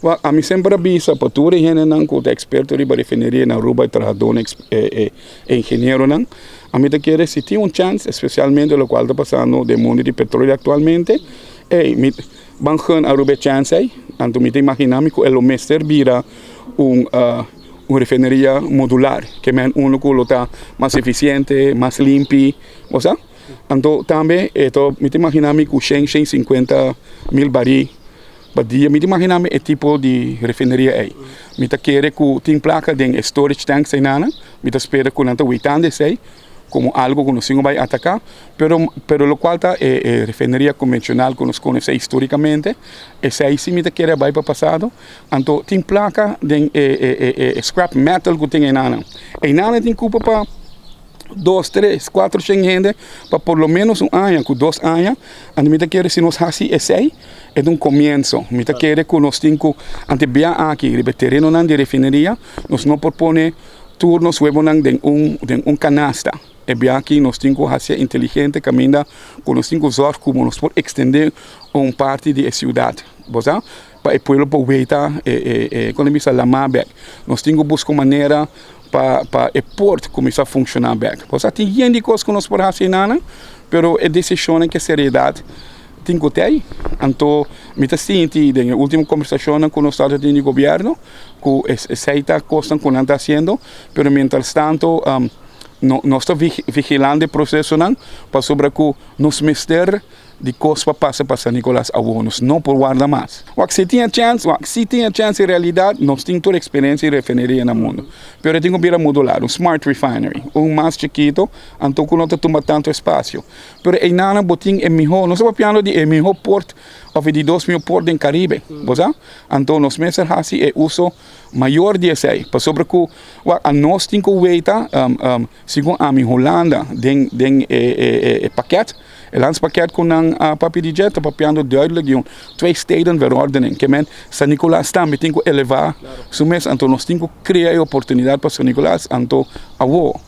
Wak, ami semper a bisa pa tur e hendenan ku ta eksperto riba refineria na Aruba, e trahadónan, e ingenieronan, ami ta kere si tin un chèns, espesialmente lokual ta pasando den mundu di petroleo aktualmente, ey, mi ban gun Aruba e chèns ey. Anto mi ta imaginá mi ku e lo mester bira un un refineria modular, ke men unu ku lo ta mas efisiente, mas limpi, bo sa. Anto tambe e ta, mi ta imaginá mi ku shen, 150.000 barí pa dia, mi ta imaginá mi e tipo di refineria ei. Mi ta kere ku tin plaka den e storage tanks einanan, mi ta spera ku nan ta weitando esei komo algu ku nos tin ku bai ataká, pero pero lokual ta e e refineria konvenshonal ku nos konosé histórikamente, esei si mi ta kere a bai pa pasado. Anto tin plaka den e e e scrap metal ku tin einanan. Einanan tin kupo pa dos, tres, cuatro shen hende pa por lo menos un aña cu 2 aña. Anto mi ta kere si nos haci esey, e ta un comienzo. Mi ta kere cu nos tin cu ante bia aki riba e terenonan di refineria, nos no por pone tur nos huevonan den un canasta. E bia aki nos tin cu haci inteligente, caminda cu nos tin cu zorg como nos por extende un parti di e ciudad, bo sa, pa e pueblo por weta e con bisa lama bek. Nos tin cu busca un manera pa e port cuminsa funciona bek. Bo sa, tin yen di cos cu nos por haci einan, pero e decisionnan cu seriedad tin cu tei. Anto mi ta sinti den e ultimo conversacionnan cu nos tabata tin di gobierno cu esey ta cosnan cu nan ta haciendo, pero mientras tanto no, nos ta vigilando e procesonan, pasobra cu nos mester di cos pa pasa pa San Nicolas awo. Nos no por warda mas. Wak, si tin chance, wak, si tin chance, en realidad nos tin tur experiencia di refineria na mundo, pero tin cu bira modular, un smart refinery, un mas chikito, anto cu no ta tuma tanto espacio. Pero einan bo tin e miho, nos ta papiando di e miho port of di dos miho port den Caribe, bo sa? Anto nos mester haci e uso mayor di esey, pasobra cu, wak, a nos tin cu weta, segun ami, Hulanda den e pakket, e landspakket cu nan a papia di dje, ta papiando duidelijk di un twee steden verordening. Ke men San Nicolas tambe tin cu eleva su mes. Anto nos tin cu crea e oportunidad pa San Nicolas. Anto awo.